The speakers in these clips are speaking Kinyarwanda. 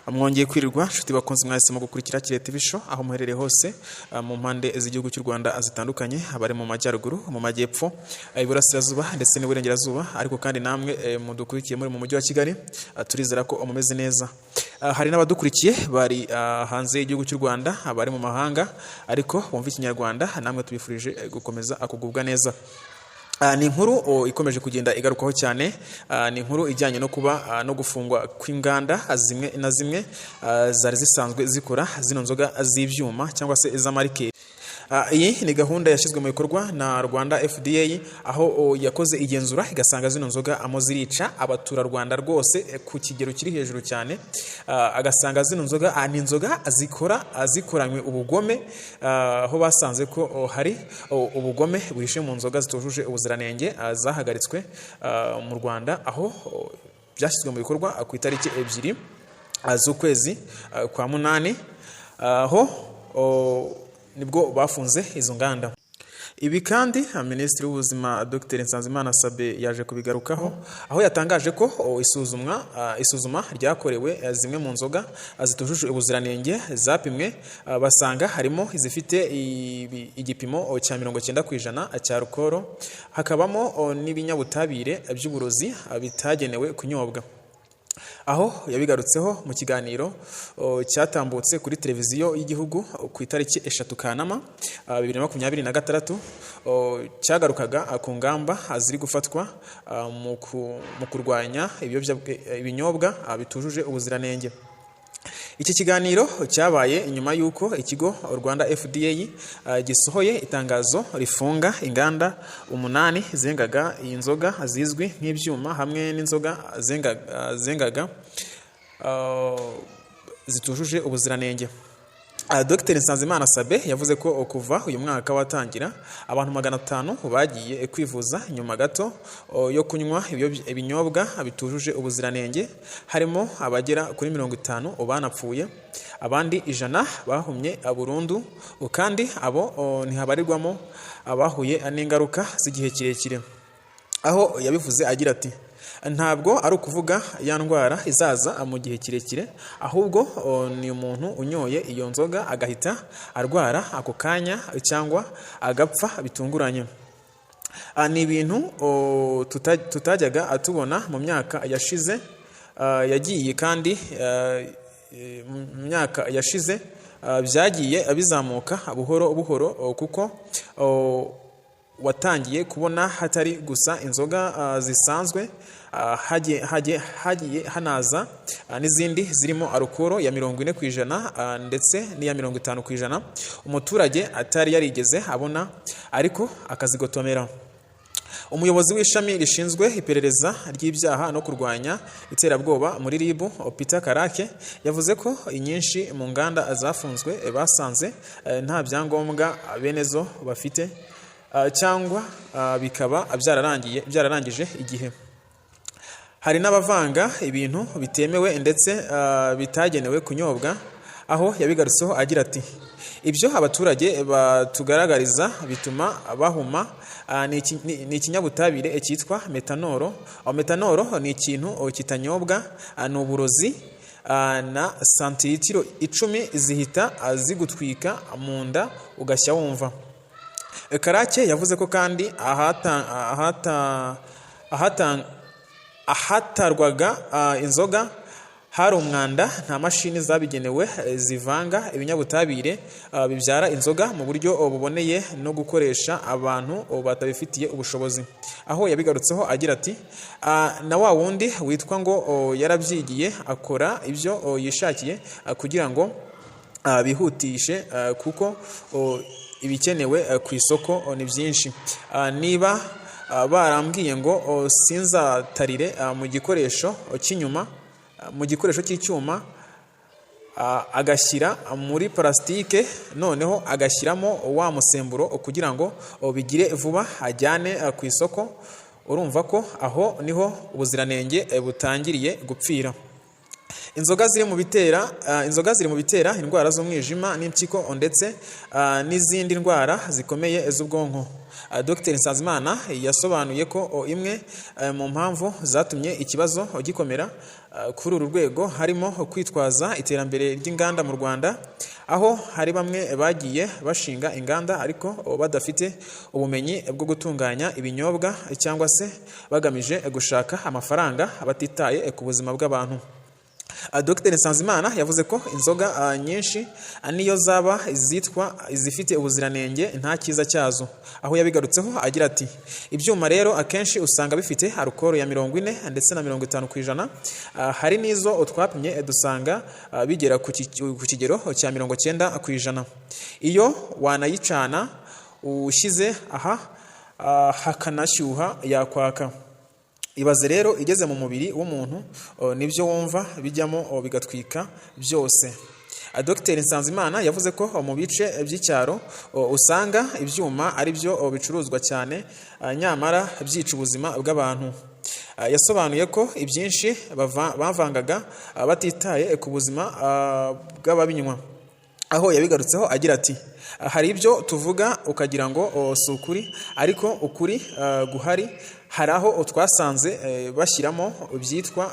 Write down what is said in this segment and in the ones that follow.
Mwongeye kwirirwa, nshuti bakunze mwahisemo gukurikira Kirehe TV Show, aho muherereye hose mu mpande z'igihugu cy'u Rwanda zitandukanye, abari mu majyaruguru, mu majyepfo, iburasirazuba ndetse n'iburengerazuba. Ariko kandi namwe mudukurikiye muri mu mujyi wa Kigali, turizera ko mumeze neza. Hari n'abadukurikiye bari hanze y'igihugu cy'u Rwanda, abari mu mahanga ariko bumva Ikinyarwanda, namwe tubifurije gukomeza kugubwa neza. Ni inkuru ikomeje kugenda igarukwaho cyane. Ni inkuru ijyanye no kuba no gufungwa kw'inganda zimwe na zimwe zari zisanzwe zikora zino nzoga z'ibyuma cyangwa se iz'amarikeri. Iyi ni gahunda yashyizwe mu bikorwa na Rwanda FDA, aho yakoze igenzura igasanga zino nzoga amo zirica abaturarwanda rwose ku kigero kiri hejuru cyane. Agasanga zino nzoga ni inzoga zikora zikoranywe ubugome, aho basanze ko hari ubugome buhishe mu nzoga zitujuje ubuziranenge zahagaritswe mu Rwanda, aho byashyizwe mu bikorwa ku itariki 2 z'ukwezi kwa munani, aho nibwo bafunze izo nganda. Ibi kandi Minisitiri w'Ubuzima Dr Nsanzimana Sabin yaje kubigarukaho, aho yatangaje ko isuzuma ryakorewe zimwe mu nzoga zitujuje ubuziranenge zapimwe, basanga harimo izifite igipimo cya 90% cya alukoro, hakabamo n'ibinyabutabire by'uburozi bitagenewe kunyobwa. Aho yabigarutseho mu kiganiro cyatambutse kuri televiziyo y'igihugu ku itariki 3 Kanama 2026, cyagarukaga ku ngamba ziri gufatwa mu kurwanya ibinyobwa bitujuje ubuziranenge. Iki kiganiro cyabaye nyuma y'uko ikigo Rwanda FDA gisohoye itangazo rifunga inganda umunani zengaga iyi nzoga zizwi nk'ibyuma hamwe n'inzoga zengaga zitujuje ubuziranenge. Dr Nsanzimana Sabin yavuze ko kuva uyu mwaka watangira abantu 500 bagiye kwivuza nyuma gato yo kunywa ibinyobwa bitujuje ubuziranenge, harimo abagera kuri 50 banapfuye, abandi 100 bahumye burundu, kandi abo ntihabarirwamo abahuye n'ingaruka z'igihe kirekire. Aho yabivuze agira ati: "Ntabwo ari ukuvuga ya ndwara izaza mu gihe kirekire, ahubwo ni umuntu unyoye iyo nzoga agahita arwara ako kanya cyangwa agapfa bitunguranye. Ni ibintu tutajyaga tubona mu myaka yashize yagiye kandi mu myaka yashize byagiye bizamuka buhoro buhoro, kuko watangiye kubona hatari gusa inzoga zisanzwe, hagiye hanaza n'izindi zirimo alukoro ya 40% ndetse n'iya 50% umuturage atari yarigeze abona, ariko akazigotomera." Umuyobozi w'ishami rishinzwe iperereza ry'ibyaha no kurwanya iterabwoba muri RIB, Peter Karake, yavuze ko inyinshi mu nganda zafunzwe basanze nta byangombwa bene zo bafite cyangwa bikaba byararangiye byararangije igihe. Hari n'abavanga ibintu bitemewe ndetse bitagenewe kunyobwa. Aho yabigarutseho agira ati: "Ibyo abaturage batugaragariza bituma bahuma ni ikinyabutabire cyitwa metanoro. Aho metanoro ni ikintu kitanyobwa, ni uburozi, na santilitiro 10 zihita zigutwika mu nda ugashya wumva." Karake yavuze ko kandi ahatarwaga inzoga hari umwanda, nta mashini zabigenewe zivanga ibinyabutabire bibyara inzoga mu buryo buboneye, no gukoresha abantu batabifitiye ubushobozi. Aho yabigarutseho agira ati: "Na wa wundi witwa ngo yarabyigiye akora ibyo yishakiye kugira ngo bihutishe, kuko ibikenewe ku isoko ni byinshi. Niba barambwiye ngo sinzatarire mu gikoresho cy'inyuma, mu gikoresho cy'icyuma, agashyira muri parasitike, noneho agashyiramo wa musemburo kugira ngo bigire vuba ajyane ku isoko, urumva ko aho niho ubuziranenge butangiriye gupfira." Inzoga ziri mu bitera indwara z'umwijima n'impyiko ndetse n'izindi ndwara zikomeye z'ubwonko. Dr Nsanzimana yasobanuye ko imwe mu mpamvu zatumye ikibazo gikomera kuri uru rwego harimo kwitwaza iterambere ry'inganda mu Rwanda, aho hari bamwe bagiye bashinga inganda ariko badafite ubumenyi bwo gutunganya ibinyobwa cyangwa se bagamije gushaka amafaranga batitaye ku buzima bw'abantu. Dr Nsanzimana yavuze ko inzoga nyinshi niyo zaba izitwa izifite ubuziranenge nta cyiza cyazo, aho yabigarutseho agira ati: "Ibyuma rero akenshi usanga bifite alukoro ya 40 ndetse na 50%. Hari n'izo twapimye dusanga bigera ku kigero cya 90%. Iyo wanayicana ushyize aha hakanashyuha yakwaka. Ibaze rero igeze mu mubiri w'umuntu, nibyo wumva bijyamo bigatwika byose." Dr Nsanzimana yavuze ko mu bice by'icyaro usanga ibyuma ari byo bicuruzwa cyane, nyamara byica ubuzima bw'abantu. Yasobanuye ko ibyinshi bavangaga batitaye ku buzima bw'ababinywa, aho yabigarutseho agira ati: "Hari ibyo tuvuga ukagira ngo si ukuri, ariko ukuri guhari. Hari aho twasanze bashyiramo ibyitwa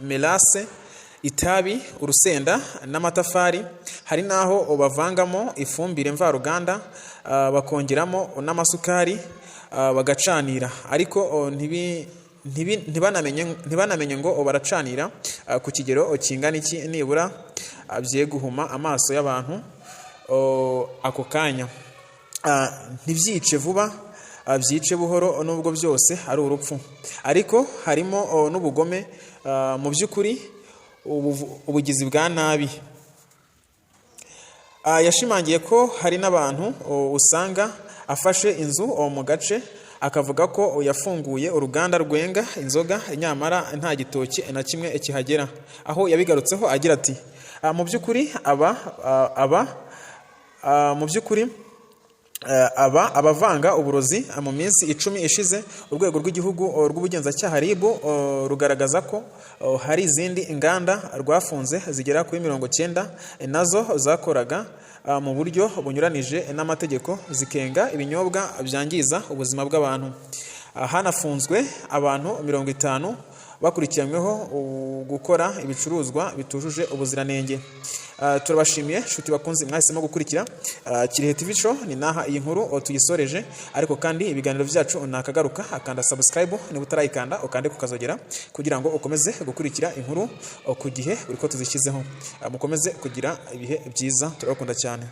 mélasse, itabi, urusenda n'amatafari. Hari n'aho bavangamo ifumbire mvaruganda, bakongeramo n'amasukari, bagacanira, ariko ntibanamenye ngo baracanira ku kigero kingana iki, nibura bye guhuma amaso y'abantu ako kanya. Ntibyice vuba, byice buhoro, nubwo byose ari urupfu, ariko harimo n'ubugome, mu by'ukuri ubugizi bwa nabi." Yashimangiye ko hari n'abantu usanga afashe inzu mu gace akavuga ko yafunguye uruganda rwenga inzoga, nyamara nta gitoki na kimwe kihagera, aho yabigarutseho agira ati: "Mu by'ukuri aba aba mu by'ukuri aba abavanga uburozi." Mu minsi 10 ishize, urwego rw'igihugu rw'ubugenzacyaha RIB rugaragaza ko hari izindi nganda rwafunze zigera kuri 90, nazo zakoraga mu buryo bunyuranije n'amategeko, zikenga ibinyobwa byangiza ubuzima bw'abantu. Hanafunzwe abantu 50 bakurikiranyweho gukora ibicuruzwa bitujuje ubuziranenge. Turabashimiye nshuti bakunze mwahisemo gukurikira Kirehe TV Show. Ni naha iyi nkuru tuyisoreje, ariko kandi ibiganiro byacu nakagaruka. Akanda subscribe niba utarayikanda, ukande kukazogera kugira ngo ukomeze gukurikira inkuru ku gihe buri ko tuzishyizeho. Mukomeze kugira ibihe byiza, turabakunda cyane.